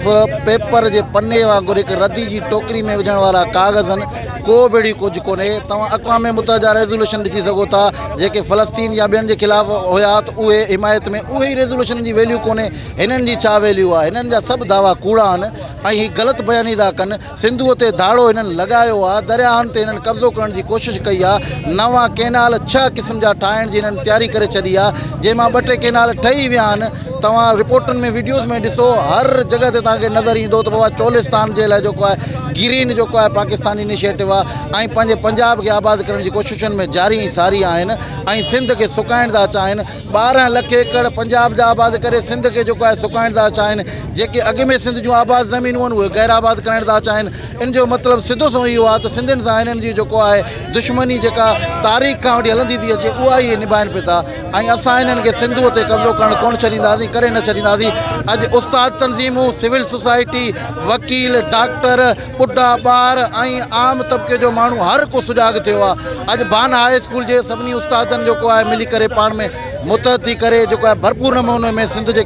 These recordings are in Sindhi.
پيپر جي پني وانگر هڪ ردي جي ٽوڪري ۾ وجهڻ وارا ڪاغذ آهن ڪو به اهڙي ڪجهه ڪونهي توهان اقوام متحده جا ريزوليوشن ڏسي سگهو ٿا جيڪي فلسطين يا ٻين جي خلاف هيا ته اهي حمايت ۾ اهي ئي ريزوليوشن جي ويليو ڪونهي هنن جي ڇا ويليو آهي هنن جا سڀ دعويٰ ڪوڙا آهن ۽ هي غلط بياني ٿا ڪن سنڌوء تي ڌاڙو هنن لڳايو آ، درياهن تي هنن قبضو ڪرڻ جي ڪوشش ڪئي آ، نوان ڪئنال ڇهه قسم جا ٺاهڻ جي هنن تياري ڪري ڇڏي آ، جنهن مان ٻه ٽي ڪئنال ٺهي ويا آهن، توهان رپورٽن ۾ وڊيوز ۾ ڏسو هر جڳهه تي توهان کي نظر ايندو ته بابا چولستان جي لاء جيڪو آهي گرين جيڪو آهي پاڪستان انيشيٽو آ ۽ پنهنجي پنجاب کي آباد ڪرڻ جي ڪوششن ۾ جاري ۽ ساري آهن ۽ سنڌ کي سڪائڻ ٿا چاهين. 12 لک ايڪڙ پنجاب جا آباد ڪري سنڌ کي جيڪو آهي سڪائڻ ٿا چاهين جيڪي اڳ ۾ سنڌ جون آباد زمينون آهن اهي غير آباد ڪرائڻ ٿا چاهين ان جو مطلب سڌو سنئون اهو آهي ته سنڌين سان هنن جي جيڪو آهي دشمني جيڪا تاريخ کان وٺي هلندي ٿي اچي اها ئي نڀائن پئي ٿا ۽ اسان هنن کي سنڌوء تي قبضو ڪرڻ ڪونه ڇڏينداسين ڪڏهن نه ڇڏينداسين اڄ استاد تنظيمون سول سوسائٽي وڪيل ڊاڪٽر ٻڍا ٻار ۽ عام طبقي جو ماڻهو هر ڪو سجاڳ ٿيو آهي اڄ بان هاء اسڪول جي سڀني استادن جيڪو آهي ملي ڪري پاڻ ۾ متحد ٿي ڪري جيڪو آهي ڀرپور نموني ۾ سنڌ جي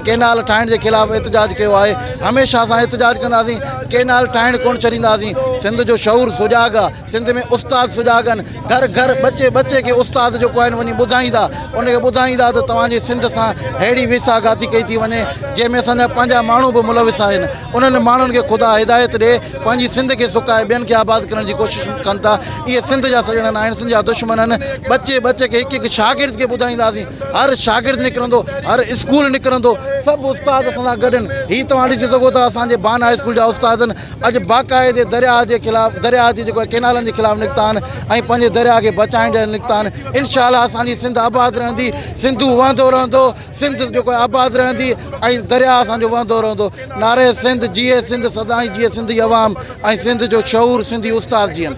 ڪينال ٺاهڻ جي خلاف احتجاج ڪيو آهي هميشه اسان احتجاج ڪنداسين ڪينال ٺاهڻ ڪونه ڇڏينداسين سنڌ جو شعور سجاڳ آهي سنڌ ۾ استاد سجاڳ آهن گهر گهر ٻچي ٻچي کي استاد جيڪو آهن وڃي ٻڌائيندا ان کي ٻڌائيندا ته توهان جي سنڌ سان ههڙي ويساهه گهاتي ڪئي ٿي وڃي جنهن ۾ اسان جا پنهنجا ماڻهو به ملوث آهن انهن ماڻهن کي خدا هدايت ڏي پنهنجي سنڌ کي سڪائي ٻين کي آباد ڪرڻ جي ڪوشش ڪن ٿا اهي سنڌ جا سڄڻ ناهن سنڌ جا دشمن آهن ٻچي ٻچي کي هڪ هڪ شاگرد کي ٻڌائينداسين هر شاگرد نڪرندو هر اسڪول نڪرندو سڀ استاد اسان سان گڏ آهن هي توهان ڏسي سگهو ٿا اسان جي بان هاء اسڪول جا استاد آهن اڄ باقاعدي درياهه جي خلاف درياهه جي جيڪو ڪينالن جي خلاف نڪتا آهن ۽ پنهنجي درياهه کي بچائڻ جا نڪتا آهن انشاء الله اسان جي سنڌ آباد رهندي سنڌو وهندو رهندو سنڌ جيڪو آباد رهندي ۽ درياهه اسان جو وهندو رهندو نعري سنڌ جيئي سنڌ سدائين جيئي سنڌي عوام ۽ سنڌ جو شعور سنڌي استاد جيئن.